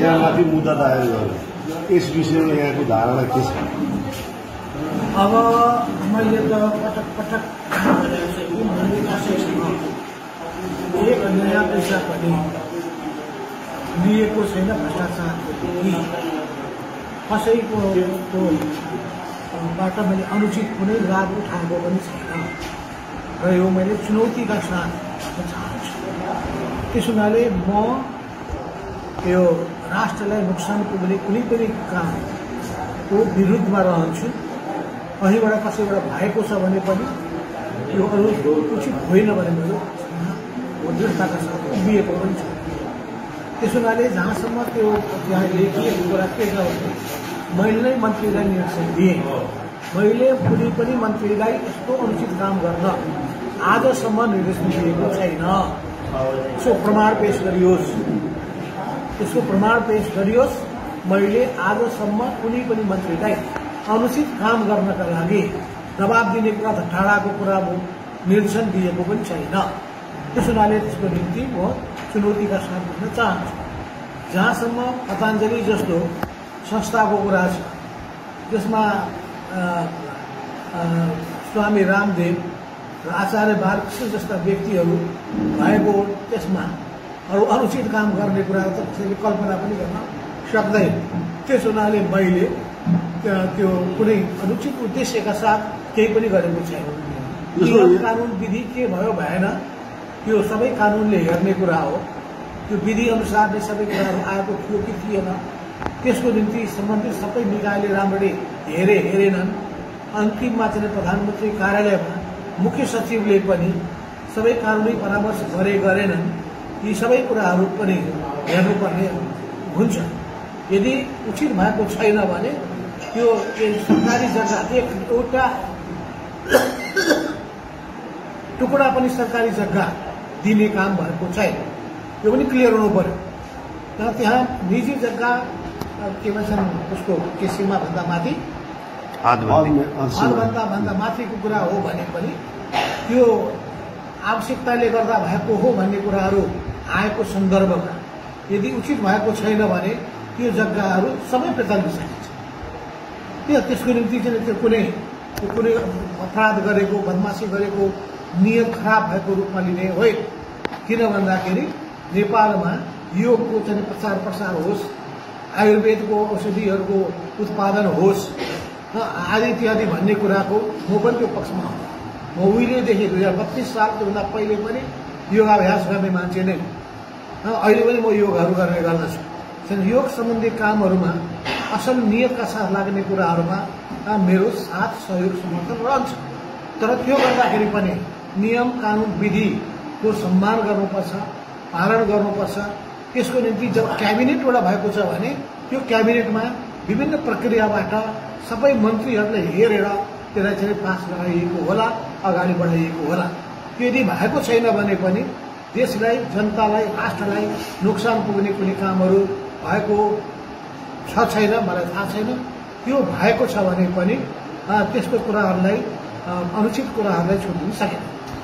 यहाँमाथि मुद्दा दायर गर्यो, यस विषयमा यहाँको धारणा के छ? अब मैले त पटक पटक एक नयाँ पैसा पनि लिएको छैन। भ्रष्टाचारको कसैकोबाट मैले अनुचित कुनै लाभ उठाएको पनि छैन र यो मैले चुनौतीका साथ चाहन्छु। त्यस हुनाले म यो राष्ट्रलाई नोक्सान पुग्ने कुनै पनि कामको विरुद्धमा रहन्छु। कहीँबाट कसैबाट भएको छ भने पनि यो उचित होइन भने मेरो दृढताका साथ उभिएको पनि छ। त्यस हुनाले जहाँसम्म त्यो त्यहाँ लेखिएको कुरा के छ भने मैले नै मन्त्रीलाई निर्देशन दिएँ, मैले कुनै पनि मन्त्रीलाई यस्तो अनुचित काम गर्न आजसम्म निर्देशन दिएको छैन। यसको प्रमाण पेश गरियोस्, यसको प्रमाण पेश गरियोस्। मैले आजसम्म कुनै पनि मन्त्रीलाई अनुचित काम गर्नका लागि दबाब दिने कुरा त टाढाको कुरा म निर्देशन दिएको पनि छैन। त्यस हुनाले त्यसको निम्ति म चुनौतीका साथ भन्न चाहन्छु। जहाँसम्म पतञ्जलि जस्तो संस्थाको कुरा छ, त्यसमा स्वामी रामदेव र आचार्य बालकृष्ण जस्ता व्यक्तिहरू भएको, त्यसमा अरू अनुचित काम गर्ने कुरा त कसैले कल्पना पनि गर्न सक्दैन। त्यस हुनाले मैले त्यो कुनै अनुचित उद्देश्यका साथ केही पनि गरेको छैन। कानुन विधि के भयो भएन त्यो सबै कानुनले हेर्ने कुरा हो। त्यो विधि अनुसार नै सबै कुराहरू आएको थियो कि थिएन, त्यसको निम्ति सम्बन्धित सबै निकायले राम्ररी हेरेनन्। अन्तिममा चाहिँ प्रधानमन्त्री कार्यालयमा मुख्य सचिवले पनि सबै कानुनी परामर्श गरेनन्। यी सबै कुराहरू पनि हेर्नुपर्ने हुन्छ। यदि उचित भएको छैन भने त्यो सरकारी जग्गा एउटा टुक्रा पनि सरकारी जग्गा दिने काम भएको छैन, यो पनि क्लियर हुनु पर्यो। तर त्यहाँ निजी जग्गा के भन्छन् उसको के सीमाभन्दा माथि हदभन्दा माथिको कुरा हो भने पनि त्यो आवश्यकताले गर्दा भएको हो भन्ने कुराहरू आएको सन्दर्भमा यदि उचित भएको छैन भने त्यो जग्गाहरू सबै फिर्ता लिन सकिन्छ। त्यसको निम्ति चाहिँ त्यो कुनै अपराध गरेको, बदमासी गरेको, नियत खराब भएको रूपमा लिने होइन। किन भन्दाखेरि नेपालमा योगको चाहिँ प्रचार प्रसार होस्, आयुर्वेदको औषधिहरूको उत्पादन होस् आदि इत्यादि भन्ने कुराको म पनि त्यो पक्षमा हो। म उहिलेदेखि 2032 साल त्योभन्दा पहिले पनि योगाभ्यास गर्ने मान्छे नै, अहिले पनि म योगहरू गर्ने गर्दछु। योग सम्बन्धी कामहरूमा असल नियतका साथ लाग्ने कुराहरूमा मेरो साथ सहयोग समर्थन रहन्छ। तर त्यो गर्दाखेरि पनि नियम कानुन विधिको सम्मान गर्नुपर्छ, पालन गर्नुपर्छ। त्यसको निम्ति जब क्याबिनेटबाट भएको छ भने त्यो क्याबिनेटमा विभिन्न प्रक्रियाबाट सबै मन्त्रीहरूले हेरेर त्यसलाई चाहिँ पास गराइएको होला, अगाडि बढाइएको होला। त्यो यदि भएको छैन भने पनि देशलाई, जनतालाई, राष्ट्रलाई नोक्सान पुग्ने कुनै कामहरू भएको छ छैन मलाई थाहा छैन। त्यो भएको छ भने पनि त्यस्तो कुराहरूलाई, अनुचित कुराहरूलाई छुट्टिन सकेन।